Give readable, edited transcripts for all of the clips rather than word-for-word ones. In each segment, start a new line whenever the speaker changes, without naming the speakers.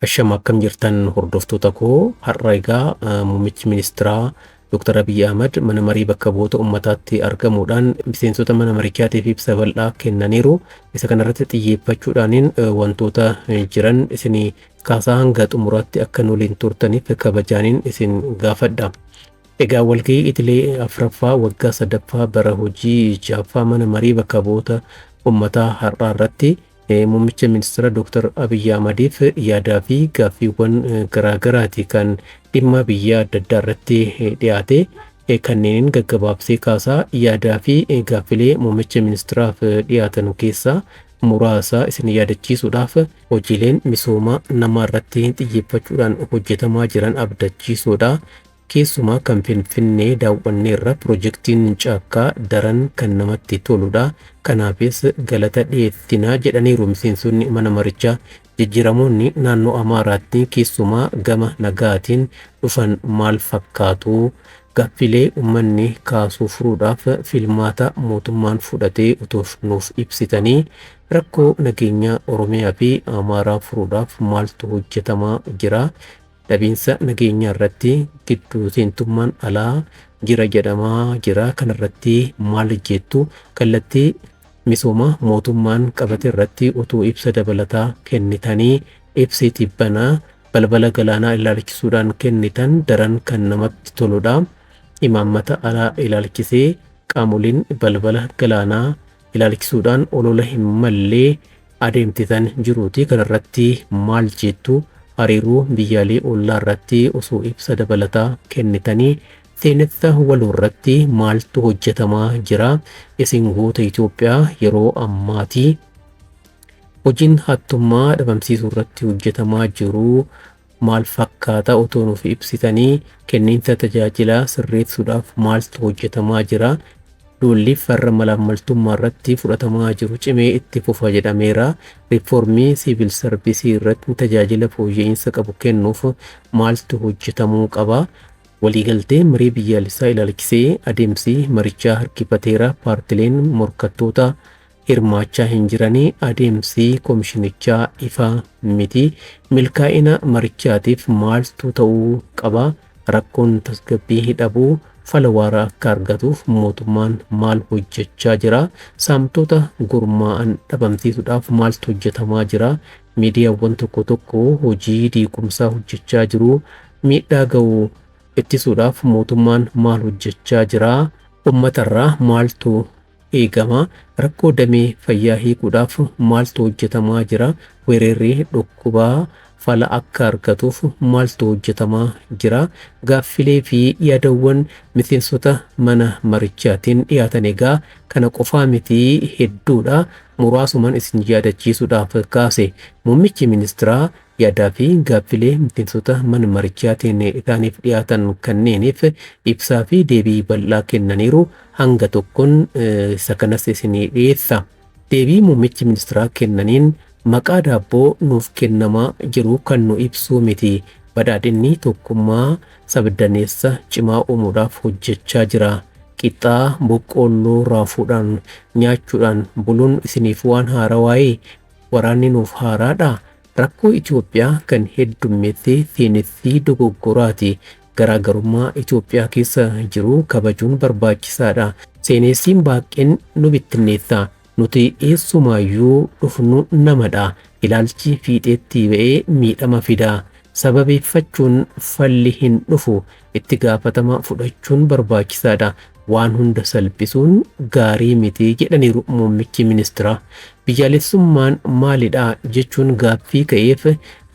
Ashama, akkam jirtan hordoftoota koo? Har'a egaa muummichi ministeeraa Dr. Abiyyi Ahmad mana marii bakka bu'oota ummataatti argamuudhaan miseensota mana marichaatiif ibsa bal'aa kennaniiru. Isa kanarratti xiyyeeffachuudhaaniin wantoota jiran isinii kaasaa hanga xumuraatti akka nu waliin turtaniif kabajaaniin isin gaafadha. Egaa walgahii idilee afraffaa waggaa sadaffaa bara hojii ja'affaa mana marii bakka bu'oota ummataa har'aa irratti muummicha ministeera Dr. Abiyyi Ahmadiif yaadaa fi gaaffiiwwan garaagaraati kan dhimma biyya adda addaa irratti dhiyaate kanneeniin gaggabaabsee kaasaa. Yaadaa fi gaaffilee muummicha ministeeraaf dhiyaatan keessaa muraasa isin yaadachiisuudhaaf, hojiileen misooma namaa irratti xiyyeeffachuudhaan hojjetamaa jiran abdachiisuudha. Keessumaa kan Finfinnee daawwanneerra, pirojektiin caakkaa daran kan namatti toludha. Kanaafis galata dhiyeessinaa jedhaniiru miseensonni mana marichaa. Jijjiiramoonni naannoo Amaaraatti keessumaa gama nagaatiin dhufan maal fakkaatu? Gaaffilee uummanni kaasuu furuudhaaf filmaata mootummaan fudhatee utuu nuuf ibsitanii. Rakkoo nageenyaa Oromiyaa fi Amaaraa furuudhaaf maaltu hojjetamaa jira? Dhabiinsa nageenyaa irratti gidduu seentummaan alaa jira jedhamaa jira. Kanarratti maal jettu? Kallattii misooma mootummaan qabate irratti utuu ibsa dabalataa kennitanii. Ibsi tibbanaa balbala galaanaa ilaalchisuudhaan kennitan daran kan namatti toludha. Imaammata alaa ilaalchisee qaamoleen balbala galaanaa ilaalchisuudhaan olola hin mallee adeemsisan jiruuti. Kanarratti maal jettu? Hariiroo biyyaalee ollaa irratti osoo ibsa dabalataa kennitanii. Seenessa waloo irratti maaltu hojjetamaa jira? Isin goota Itoophiyaa yeroo ammaati. Hojiin hattummaa dhabamsiisuu irratti hojjetamaa jiru maal fakkaata otoo nuuf ibsitanii? Kenniinsa tajaajilaa sirreessuudhaaf maaltu hojjetamaa jira? Duulli farra malaammaltummaa irratti fudhatamaa jiru cimee itti fufa jedhameera. Riiformii siivil sarvisii irratti tajaajila fooyya'insa qabu kennuuf maaltu hojjetamuu qaba? Waliigaltee marii biyyaalessaa ilaalchisee adeemsi marichaa harkifateera. Paartileen morkattoota hirmaachaa hin jiranii, adeemsi komishinichaa ifa miti. Milkaa'ina marichaatiif maaltu ta'uu qaba? Rakkoon tasgabbii dhabuu fala waaraa akka argatuuf mootummaan maal hojjechaa jira? Saamtota gurmaa'an dhabamsiisuudhaaf maaltu hojjetamaa jira? Miidiyaawwan tokko tokko hojii diigumsaa hojjechaa jiru. Miidhaa ga'u ittisuudhaaf mootummaan maal hojjechaa jira? Uummatarraa maaltu eegama? Rakkoo damee fayyaa hiikuudhaaf maaltu hojjetamaa jira? Weerarri dhukkubaa fala akka argatuuf maaltu hojjetamaa jira? Gaaffilee fi yaadawwan miseensota mana marichaatiin dhiyaatan egaa kana qofaa miti, hedduudha. Muraasuman isin yaadachiisuudhaaf kaase. Muummichi ministeeraa yaadaa fi gaaffilee miseensota mana marichaatiin isaaniif dhiyaatan kanneeniif ibsaa fi deebii bal'aa kennaniiru. Hanga tokkoon isa kanas isinii dhiyeessa. Deebii muummichi ministeeraa kennaniin, maqaa daabboo nuuf kennamaa jiru kan nu ibsuu miti. Badhaadhinni tokkummaa sabdaneessa cimaa uumuudhaaf hojjechaa jira. Qixxaa boqqoolloo raafuudhaan nyaachuudhaan buluun isiniif waan haarawaayee? Waraanni nuuf haaraadha? Rakkoo Itoophiyaa kan heddummeesse seenessii dogoggoraati. Garaagarummaa Itoophiyaa keessa jiru kabajuun barbaachisaadha. Seenessiin baay'een nu bittinneessa. Nuti eessumaayyuu dhufnu namadha. Ilaalchi fiixeetti ba'ee miidhama fida. Sababeeffachuun falli hin dhufu. Itti gaafatama fudhachuun barbaachisaadha. Waan hunda salphisuun gaarii miti jedhaniiru muummichi ministeeraa. Biyyaalessummaan maalidha jechuun gaaffii ka'eef,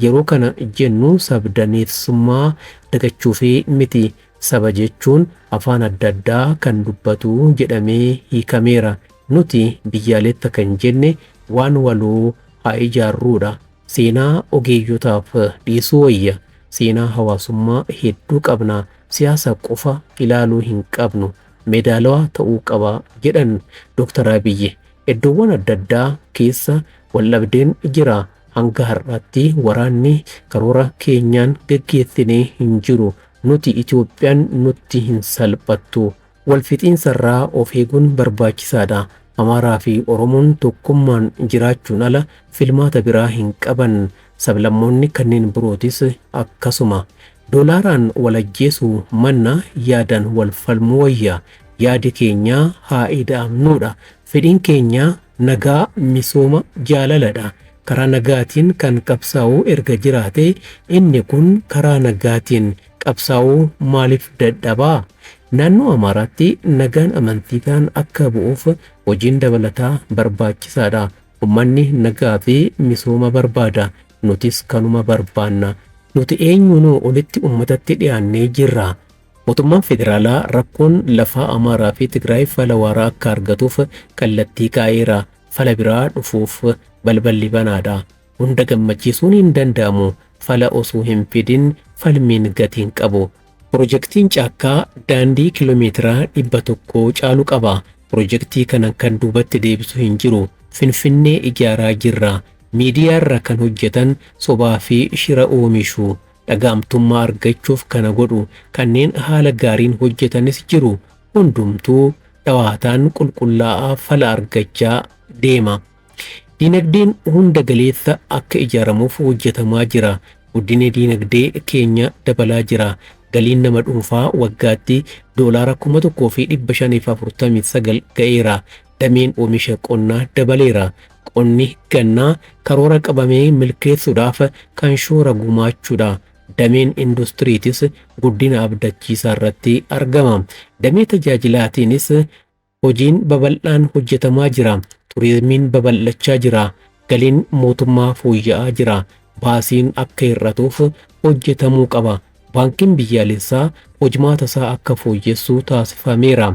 yeroo kana jennu sabdaneessummaa dagachuufi miti. Saba jechuun afaan adda addaa kan dubbatu jedhamee hiikameera. Nuti biyyaalessa kan jenne waan waloo haa ijaarruudha. Seenaa ogeeyyotaaf dhiisuu wayya. Seenaa hawaasummaa hedduu qabna. Siyaasa qofa ilaaluu hin qabnu. Medaalawaa ta'uu qaba jedhan Dr. Abiyyi. Iddoowwan adda addaa keessa waldhabdeen jira. Hanga har'aatti waraanni karoora keenyaan geggeessinee hin jiru. Nuti Itoophiyaan nutti hin salphattu. Walfixiinsarraa of eeguun barbaachisaadha. Amaaraa fi Oromoon tokkummaan jiraachuun ala filmaata biraa hin qaban. Sablammoonni kanneen birootis akkasuma. Doolaaraan wal ajjeesuu manna yaadaan wal falmuu wayya. Yaadi keenya haa ida'amnuudha. Fedhiin keenya nagaa, misooma, jaalaladha. Karaa nagaatiin kan qabsaa'uu erga jiraate inni kun karaa nagaatiin qabsaa'uu maaliif dadhabaa? Naannoo Amaaraatti nagaan amantiitaan akka bu'uuf hojiin dabalataa barbaachisaadha. Uummanni nagaa fi misooma barbaada. Nutis kanuma barbaanna. Nuti eenyuunuu olitti uummatatti dhiyaannee jirra. Mootummaan federaalaa rakkoon lafaa Amaaraa fi Tigraay fala waaraa akka argatuuf kallattii kaa'eera. Fala biraa dhufuuf balballi banaadha. Hunda gammachiisuun hin danda'amu. Fala osoo hin fidin falmiin gatii hin qabu. Pirojektiin caakkaa daandii kiiloomeetira 100 caalu qaba. Pirojektii kana kan duubatti deebisu hin jiru. Finfinnee ijaaraa jirra. Miidiyaarra kan hojjetan sobaa fi shira oomishu. Dhagaamtummaa argachuuf kana godhu. Kanneen haala gaariin hojjetanis jiru. Hundumtuu dhawaataan qulqullaa'aa fala argachaa deema. Dinagdeen hunda galeessa akka ijaaramuuf hojjetamaa jira. Guddinni dinagdee keenya dabalaa jira. Galiin nama dhuunfaa waggaatti doolaara 1549 ga'eera. Dameen oomisha qonnaa dabaleera. Qonni gannaa karoora qabamee milkeessuudhaaf kan shoora gumaachuudha. Dameen industiriitis guddina abdachiisaa irratti argama. Damee tajaajilaatiinis hojiin babal'aan hojjetamaa jira. Turizimiin babal'achaa jira. Galiin mootummaa fooyya'aa jira. Baasiin akka hir'atuuf hojjetamuu qaba. Baankiin biyyaalessaa hojmaata isaa akka fooyyessu taasifameera.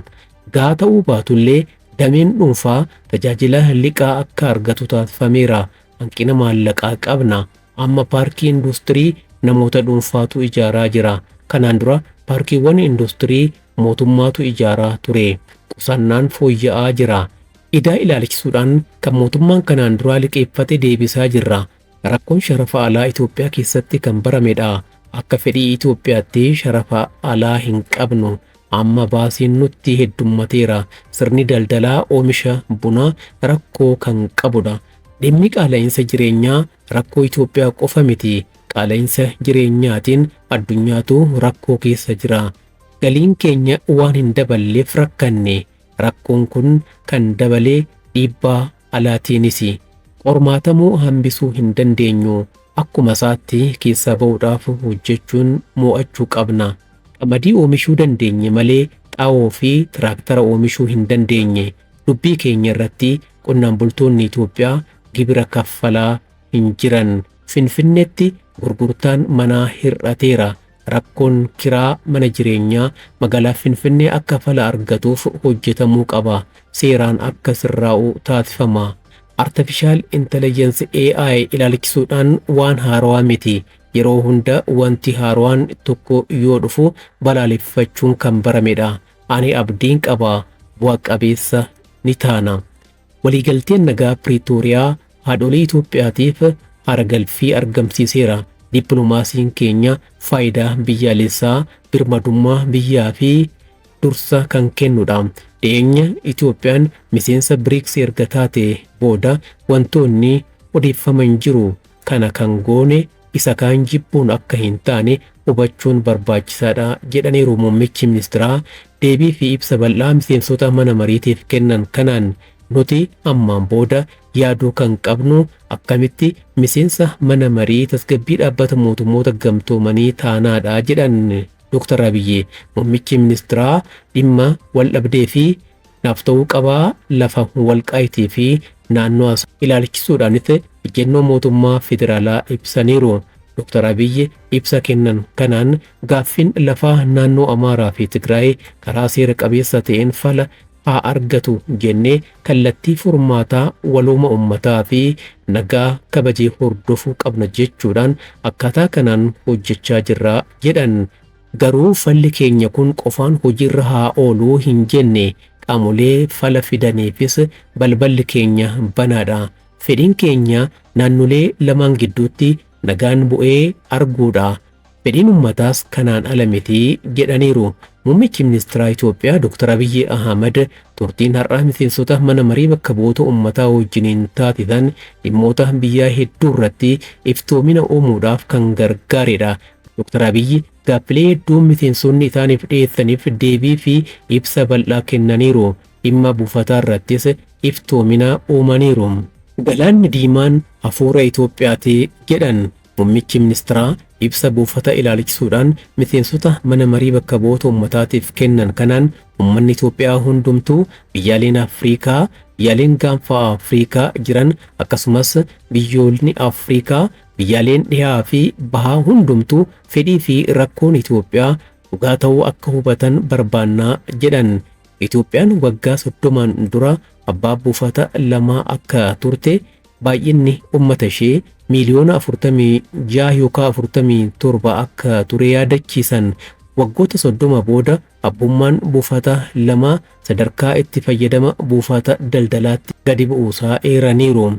Gahaa ta'uu baatullee dameen dhuunfaa tajaajila liqaa akka argatu taasifameera. Hanqina maallaqaa qabna. Amma paarkii industirii namoota dhuunfaatu ijaaraa jira. Kanaan dura paarkiiwwan industirii mootummaatu ijaaraa ture. Qusannaan fooyya'aa jira. Idaa ilaalchisuudhaan kan mootummaan kanaan duraa liqeeffate deebisaa jirra. Rakkoon sharafa alaa Itoophiyaa keessatti kan baramedha. Akka fedhii Itoophiyaatti sharafa alaa hin qabnu. Amma baasiin nutti heddummateera. Sirni daldalaa oomisha bunaa rakkoo kan qabudha. Dhimmi qaala'insa jireenyaa rakkoo Itoophiyaa qofa miti. Qaala'insa jireenyaatiin addunyaatu rakkoo keessa jira. Galiin keenya waan hin daballeef rakkanne. Rakkoon kun kan dabalee dhiibbaa alaatiinis. Qormaatamuu hambisuu hin dandeenyu. Akkuma isaatti keessaa ba'uudhaaf hojjechuun mo'achuu qabna. Qamadii oomishuu dandeenye malee xaa'oo fi tiraaktara oomishuu hin dandeenye. Dubbii keenya irratti qonnaan bultoonni Itoophiyaa gibira kaffalaa hin jiran. Finfinneetti gurgurtaan manaa hir'ateera. Rakkoon kiraa mana jireenyaa magaalaa Finfinnee akka fala argatuuf hojjetamuu qaba. Seeraan akka sirraa'u taasifama. Artificial Intelligence AI ilaalchisuudhaan waan haarawaa miti. Yeroo hunda wanti haaraan tokko yoo dhufu balaaleffachuun kan baramedha. Ani abdiin qaba, bu'a qabeessa ni taana. Waliigalteen nagaa Piriitooriyaa haadholii Itoophiyaatiif haara galfii argamsiiseera. Dippiloomaasiin keenya faayidaa biyyaalessaa, birmadummaa biyyaa fi dursa kan kennudha. Dhiyeenya Itoophiyaan miseensa BRICS erga taate booda wantoonni odeeffaman jiru. Kana kan goone isa kaan jibbuun akka hin taane hubachuun barbaachisaadha jedhaniiru muummichi ministeeraa. Deebii fi ibsa bal'aa miseensota mana mariitiif kennan kanaan nuti ammaan booda yaaduu kan qabnu akkamitti miseensa mana marii tasgabbii dhaabbata mootummoota gamtoomanii taanaadha jedhan Dr. Abiyyi. Muummichi ministeeraa dhimma wal dhabdee fi naaf ta'uu qabaa lafa walqaayitii fi naannoo ilaalchisuudhaanis ejjennoo mootummaa federaalaa ibsaniiru. Dr. Abiyyi ibsa kennan kanaan gaaffiin lafaa naannoo Amaaraa fi Tigraay karaa seera qabeessa ta'een fala haa argatu jennee kallattii furmaataa walooma uummataa fi nagaa kabajee hordofuu qabna jechuudhaan akkaataa kanaan hojjechaa jirra jedhan. Garuu falli keenya kun qofaan hojiirra haa ooluu hin jenne, qaamolee fala fidaniifis balballi keenya banaadha. Fedhiin keenya naannolee lamaan gidduutti nagaan bu'ee arguudha. Fedhiin uummataas kanaan ala miti jedhaniiru. Muummichi ministeeraa Itoophiyaa Dr. Abiyyi Ahmad turtiin har'aa miseensota mana marii bakka bu'oota uummataa wajjiniin taasisan dhimmoota biyyaa hedduu irratti iftoomina uumuudhaaf kan gargaaredha. Dr. Abiyyi gaaffilee hedduu miseensonni isaaniif dhiyeessaniif deebii fi ibsa bal'aa kennaniiru. Dhimma buufataa irrattis iftoomina uumaniiru. Galaanni diimaan hafuura Itoophiyaati jedhan muummichi ministeeraa ibsa buufata ilaalchisuudhaan miseensota mana marii bakka bu'oota uummataatiif kennan kanaan uummanni Itoophiyaa hundumtuu biyyaaleen Afriikaa, biyyaaleen gaanfa Afriikaa jiran akkasumas biyyoonni Afriikaa, biyyaaleen dhihaa fi bahaa hundumtuu fedhii fi rakkoon Itoophiyaa dhugaa ta'uu akka hubatan barbaannaa jedhan. Itoophiyaan waggaa 30 dura abbaa buufata lamaa akka turte baay'inni uummata ishee miiliyoona 46 yookaan 47 akka ture yaadachiisan. Waggoota 30 booda abbummaan buufata lamaa sadarkaa itti fayyadama buufata daldalaatti gadi bu'uusaa eeraniiru.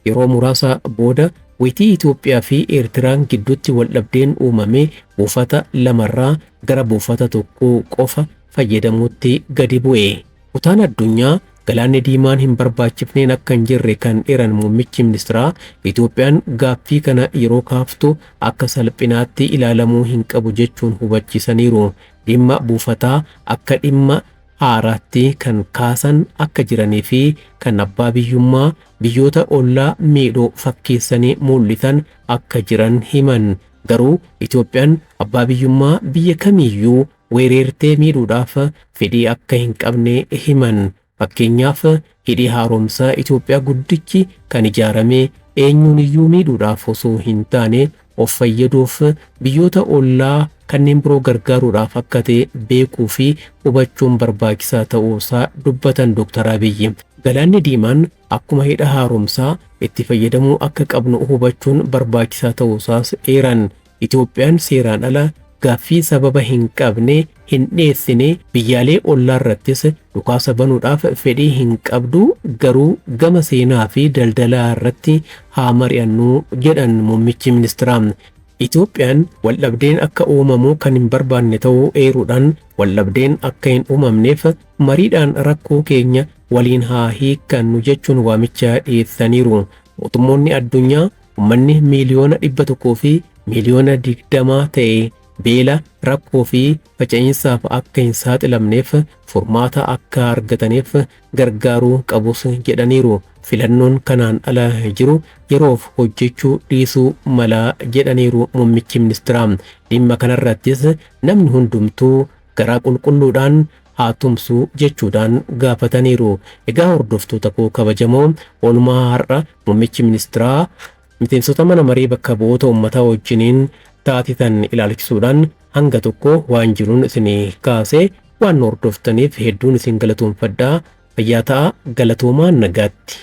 Yeroo muraasa booda wayitii Itoophiyaa fi Eertiraan gidduutti waldhabdeen uumame buufata lamarraa gara buufata tokko qofa fayyadamuutti gadi bu'e. Kutaan addunyaa galaanni diimaan hin barbaachifneen akka hin jirre kan eeran muummichi ministeeraa Itoophiyaan gaaffii kana yeroo kaaftu akka salphinaatti ilaalamuu hin qabu jechuun hubachiisaniiru. Dhimma buufataa akka dhimma haaraatti kan kaasan akka jiranii fi kan abbaa biyyummaa biyyoota ollaa miidhoo fakkeessanii mul'isan akka jiran himan. Garuu Itoophiyaan abbaa biyyummaa biyya kamiiyyuu weerartee miidhuudhaaf fedhii akka hin qabne himan. Fakkeenyaaf hidhi haaromsaa Itoophiyaa guddichi kan ijaarame eenyuun iyyuu miidhuudhaaf osoo hin taane of fayyaduuf biyyoota ollaa kanneen biroo gargaaruudhaaf akka ta'e beekuu fi hubachuun barbaachisaa ta'uusaa dubbatan Dr. Abiyyi. Galaanni diimaan akkuma hidha haaromsaa itti fayyadamuu akka qabnu hubachuun barbaachisaa ta'uusaas eeran. Itoophiyaan seeraan ala gaaffii sababa hin qabne hin dhiyeessine biyyaalee ollaa irrattis dhukaasa banuudhaaf fedhii hin qabdu, garuu gama seenaa fi daldalaa irratti haa mari'annu jedhan muummichi ministeeraa. Itoophiyaan waldhabdeen akka uumamu kan hin barbaanne ta'uu eeruudhaan waldhabdeen akka hin uumamneef mariidhaan rakkoo keenya waliin haa hiikkannu jechuun waamicha dhiyeessaniiru. Mootummoonni addunyaa uummanni miiliyoona 100 fi miiliyoona 20 ta'e beela, rakkoo fi faca'iinsaaf akka hin saaxilamneef furmaata akka argataniif gargaaruu qabus jedhaniiru. Filannoon kanaan ala jiru yeroof hojjechuu dhiisuu mala jedhaniiru muummichi ministeeraa. Dhimma kanarrattis namni hundumtuu garaa qulqulluudhaan haa tumsu jechuudhaan gaafataniiru. Egaa hordoftoota koo kabajamoo, oolmaa har'a muummichi ministeeraa miseensota mana marii bakka bu'oota uummataa wajjiniin taasisan ilaalchisuudhaan hanga tokko waan jiruun isinii kaase waan hordoftaniif hedduun isin galatoomfadhaa. Fayyaa ta'a, galatoomaa, nagaatti.